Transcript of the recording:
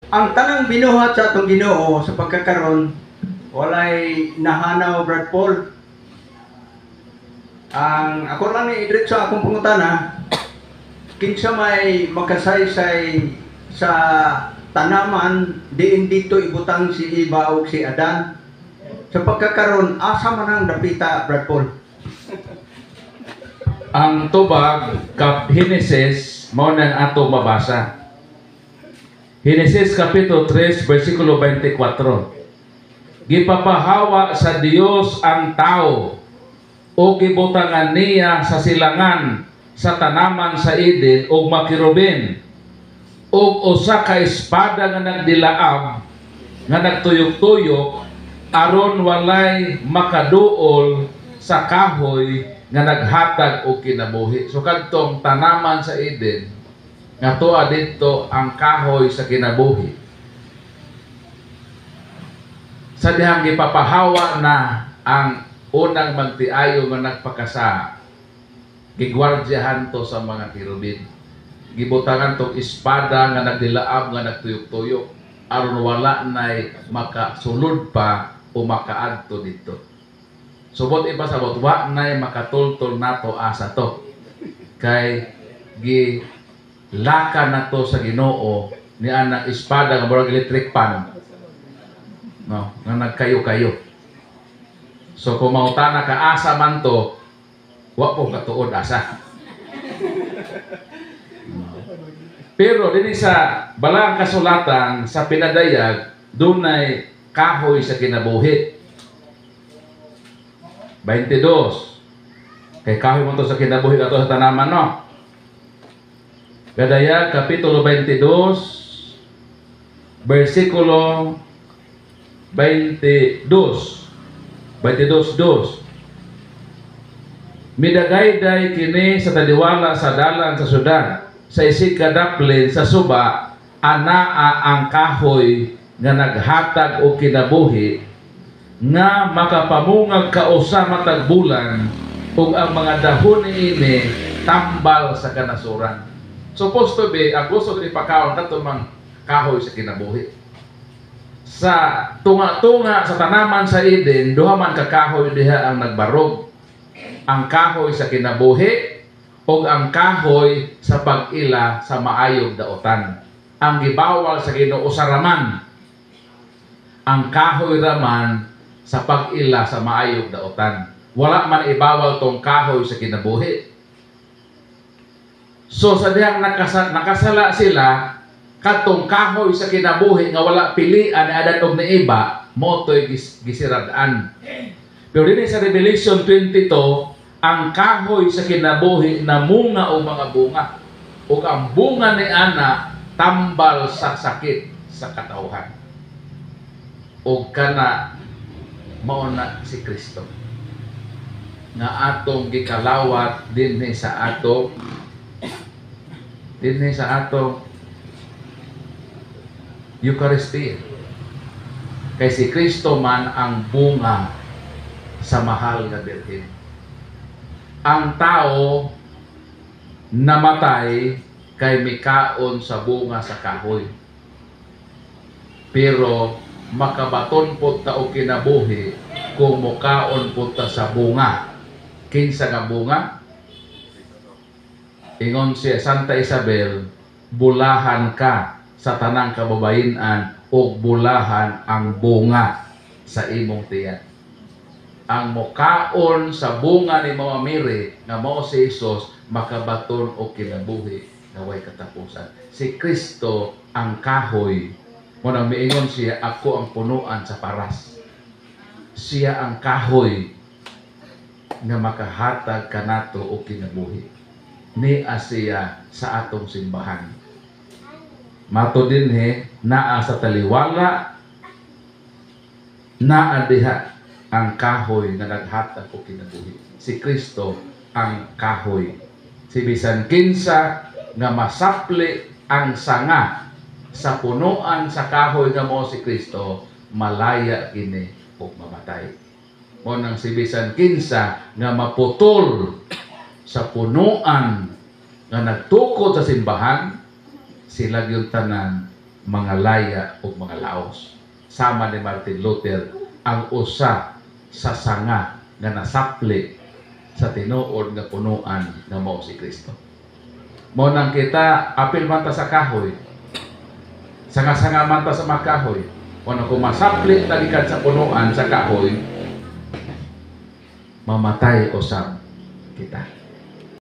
Ang tanang binuhat sa atong Ginoo sa pagkakaron, walay nahanaw, Brad Paul. Ang ako lang ni diretso akong pangutana, kinsa may makasaysay sa tanaman diin dito ibutang si Eva ug si Adan? Sa pagkakaron, asa man ang dapita, Brad Paul? Ang tubag kap Henesis mao nang ato mabasa. Henesis kapitulo 3 versikulo 24. Gipapahawa sa Dios ang tao o gibutangan niya sa silangan sa tanaman sa Eden og makerubin og usa ka espada nga nagdilaab nga nagtuyok-tuyok aron walay makaduol sa kahoy nga naghatag og kinabuhi. So kadtong tanaman sa Eden nga tuwa didto ang kahoy sa kinabuhi. Sa dihang gipapahawa na ang unang magtiayo nga nagpakasa, gigwardyahan to sa mga kerubin. Gibutangan tong espada nga nagdilaab nga nagtuyok-tuyok aron wala nay makasulod pa o makaadto didto. Subot iba sabot wa nay makatultol nato asa to. Kay gi laka na to sa Ginoo ni anang espada nga murag electric fan. No, nga nagkayo-kayo. So kung mangutana ka asa man to, wa po katuod asa. No. Pero dinhi sa Balaang Kasulatan sa pinadayag, dunay kahoy sa kinabuhi. 22. Kay kahoy mo to sa kinabuhi ato sa tanaman, no? Gadayag kapitulo 22 versikulo 22. 22:2. Midagayday kini sa taliwala sa dalan sa syudad, sa isig kadaplin sa suba, anaa ang kahoy nga naghatag og kinabuhi nga makapamungag kausa matag bulan ug ang mga dahon niini tambal sa kanasuran. Supposed to be, ang gusto ni pakaon kadto mang kahoy sa kinabuhi. Sa tunga-tunga sa tanaman sa Eden, duha man ka kahoy diha ang nagbarog. Ang kahoy sa kinabuhi o ang kahoy sa pag-ila sa maayong daotan. Ang gibawal sa Ginoo sa raman. Ang kahoy raman sa pag-ila sa maayong daotan. Wala man ibawal tong kahoy sa kinabuhi. So sa dihang nakasala sila, kadtong kahoy sa kinabuhi nga wala pilian ni Adan og ni Eva, mao to'y gisirad-an. Pero dinhi sa Revelation 22, ang kahoy sa kinabuhi namunga og mga bunga. Ug ang bunga ni ana tambal sa sakit sa katawhan. Og kana mao na si Kristo nga atong gikalawat dinhi sa atong Eucharistia. Kay si Kristo man ang bunga sa mahal nga Birhen. Ang tao namatay kay mikaon sa bunga sa kahoy. Pero makabaton po ta og kinabuhi kung mukaon po ta sa bunga. Kinsa nga bunga? Ingon si Santa Isabel, "Bulahan ka sa tanang kababayen-an ug bulahan ang bunga sa imong tiyan." Ang mukaon sa bunga ni Mama Mary nga mao si Jesus, makabaton og kinabuhi nga way katapusan. Si Kristo ang kahoy. Mao nang miingon siya, "Ako ang punuan sa paras." Siya ang kahoy nga makahatag kanato og kinabuhi. Nia siya sa atong simbahan. Mato dinhi, naa sa taliwala, naa diha ang kahoy nga naghatag og kinabuhi. Si Kristo ang kahoy. Si bisan kinsa nga masapli ang sanga sa punuan sa kahoy nga mao si Kristo, malaya kini og mamatay. Mao nang si bisan kinsa nga maputol sa punuan nga nagtukod sa simbahan, sila gyud tanan mga laya ug mga laos. Sama ni Martin Luther, ang usa sa sanga nga nasapli sa tinuod nga punuan nga mao si Kristo. Mao nang kita apil man ta sa kahoy. Sanga-sanga man ta sa mga kahoy. Kung kung masapli ta gikan sa punuan sa kahoy, mamatay usab kita.